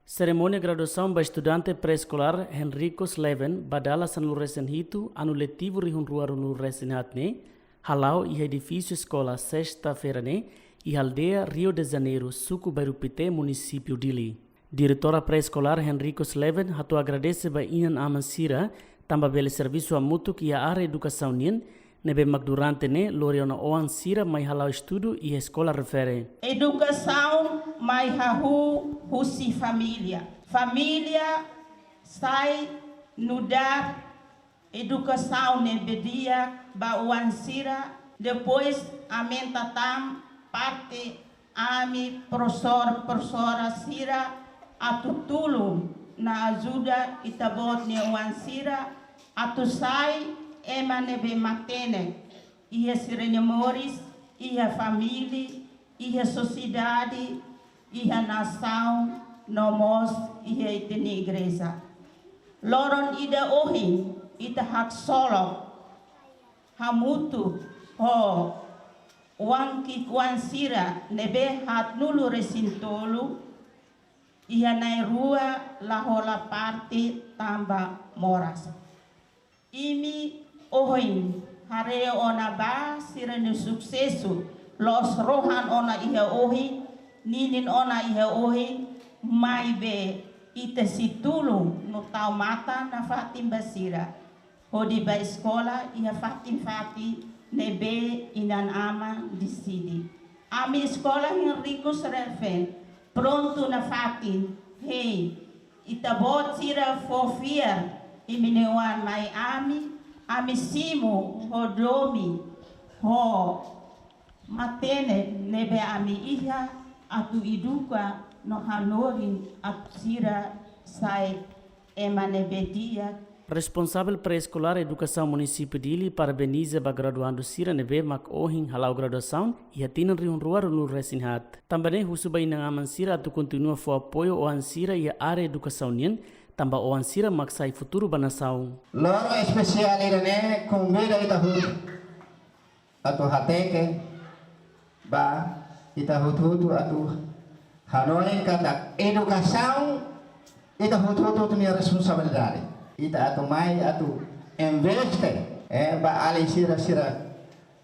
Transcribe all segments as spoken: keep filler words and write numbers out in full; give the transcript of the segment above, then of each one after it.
Serimónia graduasaun ba estudante pré-eskolár Henricus Leven ba dala sanulu-resin-hitu, anu letivu rihun rua ruanulu-resin-haat ne'e, hala'o iha edifísiu eskola sesta-feira ne'e, iha aldeia Rio de Janeiro, suku Bairru Pité, munisípiu Dili. Diretora pré-eskolár Henricus Leven hato'o agradese ba inan-aman sira tanba bele servisu hamutuk iha área edukasaun nian, ne'ebé mak durante ne'e lori ona oan sira mai hala'o estudu iha eskola refere. Edukasaun mai hahú husi família. Família sai nu'udar edukasaun ne'ebé di'ak ba oan sira, depois aumenta tan parte ami profesór, profesora sira atu tulun no ajuda ita-boot nia oan sira atu sai ema ne'ebé matenek iha sira-nia moris, iha família, iha sosiedade, iha nasaun, no mós iha ita-nia igreja. Loron ida ohin, ita haksolok hamutuk ho oan ki'ik-oan sira ne'ebé haatnulu-resin-tolu, iha na'in-rua la hola parte tanba moras. Imi ohin haree ona ba sira-nia susesu, loos rohan ona iha ohin, ninin ona iha ohin, maibé ita sei tulun no tau matan nafatin ba sira hodi bá eskola iha fatin-fatin ne'ebé inan-aman deside. Ami eskola Henricus Leven prontu nafatin, hein, ita-boot sira fó fiar imi-nia oan mai ami, ami simu ho domin, ho matenek ne'ebé ami iha atu eduka no hanorin atu sira sai ema ne'ebé di'ak. Responsavel pré-eskolár edukasaun munisípiu Dili parabeniza ba graduandu sira ne'ebé mak ohin hala'o graduasaun iha tinan rihun rua ruanulu-resin-haat. Tanba ne'e husu ba inan-aman sira atu kontinua fó apoiu oan sira iha área edukasaun nian, tanba oan sira mak sai futuru ba nasaun. Loron espesiál ida-ne'e konvida ita hotu atu hateke ba ita hotu-hotu atu hanoin katak edukasaun ita hotu-hotu nia responsabilidade. Ita atu mai atu investe, eh, ba alin sira, sira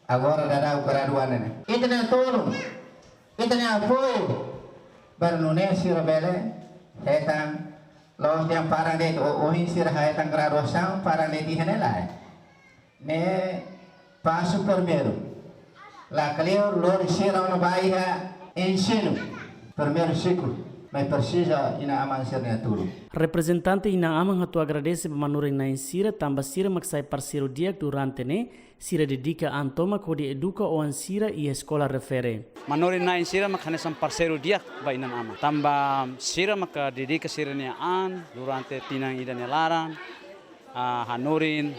agora daudaun gradua ne'e. Ita-nia tulun, ita-nia apoiu, baru nune'e sira bele hetan, la'ós dehan paran de'it, o-, ohin sira hetan graduasaun, paran de'it iha ne'e lae. Ne'e pasu primeiru. Lakleur lori sira ona ba iha ensinu primeiru siklu, mas presiza inan-aman sira-nia tulun. Reprezentante inan-aman hato'o agradese ba manorin-na'in sira tanba sira mak sai parseiru di'ak durante ne'e, sira dedika an tomak hodi eduka oan sira iha eskola refere. Manorin-na'in sira mak hanesan parseiru di'ak ba inan-aman. Tanba sira maka dedika sira-nia an durante tinan ida nia laran, ah, hanorin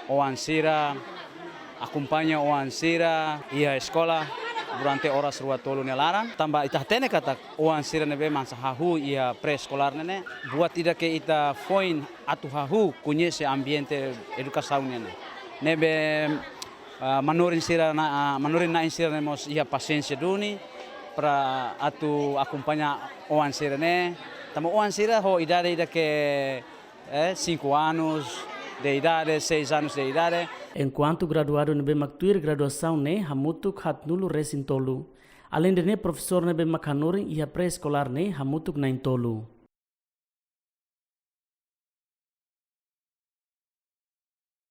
oan sira, akompaña oan sira iha eskola durante oras rua tolu nia laran. Tanba ita hatene katak oan sira ne'ebé mak sai hahú iha pré-eskolár ne'e ne'e, buat ida ke ita foin atu hahú koñese ambiente edukasaun ne'e ne'e. Ne'ebé, ah, manorin sira na, ah, manorin-na'in sira ne'e mós iha pasiénsia duni para atu akompaña oan sira ne'e. Tanba oan sira ho idade ida ke, eh, cinco anos de idade, seis anos de idade. Enkuantu graduadu ne'ebé mak tuir graduasaun ne'e hamutuk haatnulu-resin-tolu. Aleinde ne'e, profesór ne'ebé mak hanorin iha pré-eskolár ne'e hamutuk na'in-tolu.